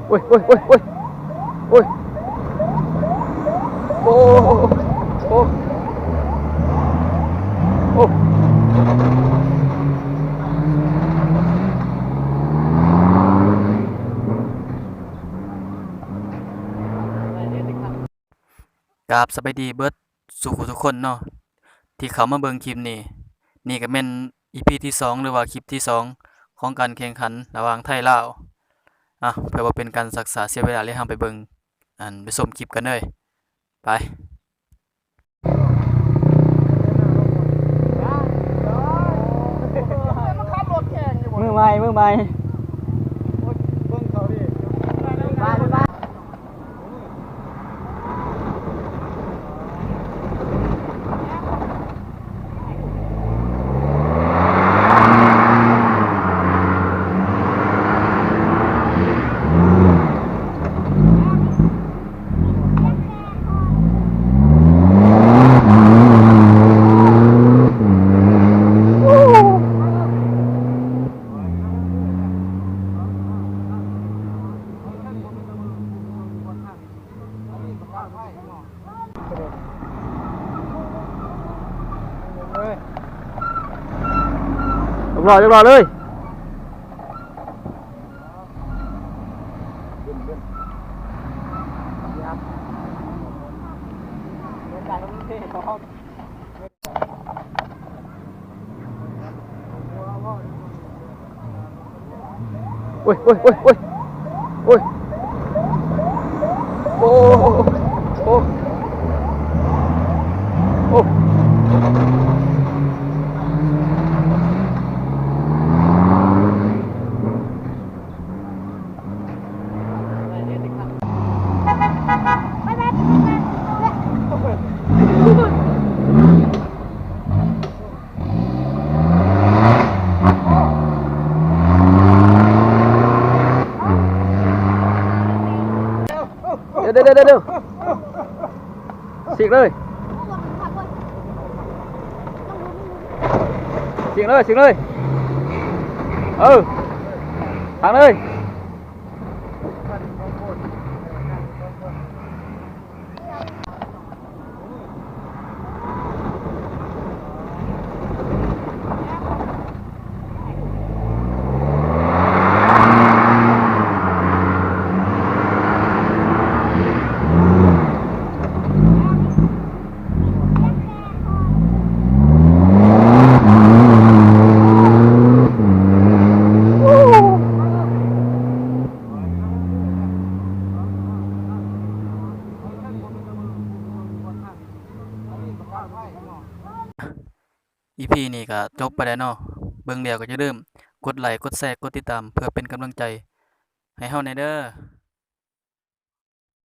ໂອ້ຍ ໂອ້ຍ ໂອ້ຍ ໂອ້ຍ ໂອ້ຍ ໂອ້ ໂອ້ ໂອ້ ໂອ້ ກາບສະບາຍດີເບິດສູ່ຜູ້ທຸກຄົນເນາະ ທີ່ເຂົ້າມາເບິ່ງຄລິບນີ້. ນີ້ກະແມ່ນອີພີທີສອງ ຫຼືວ່າຄລິບທີສອງ ຂອງການແຂ່ງຂັນລະຫວ່າງໄທລາວ. ອ່ະ ເພື່ອບໍ່ເປັນການຊັກຊ້າເສຍເວລາ ແລ້ວເຮົາໄປເບິ່ງ ອັນ ໄປຊົມຄລິບກັນເລີຍ ໄປ. ມືໃໝ່ ມືໃໝ່. ຮຽບຮ້ອຍ ຮຽບຮ້ອຍເລີຍ. ໂອ້ຍ ໂອ້ຍ ໂອ້ຍ ໂອ້ຍ ໂອ້ຍ ໂອ້ ໂອ້ ໂອ້ ໂອ້. ດຽວ ດຽວ ດຽວ ດຽວ. ສີກເລີຍ ສີກເລີຍ ສີກເລີຍ ເອີ ທາງເລີຍ. ອີພີນີ້ກະຈົບໄປແລ້ວເນາະ. ເບິ່ງແລ້ວກະຢ່າລືມກົດໄລ ກົດແຊ ກົດຕິດຕາມ ເພື່ອເປັນກຳລັງໃຈໃຫ້ເຮົາແດ່ເດີ້.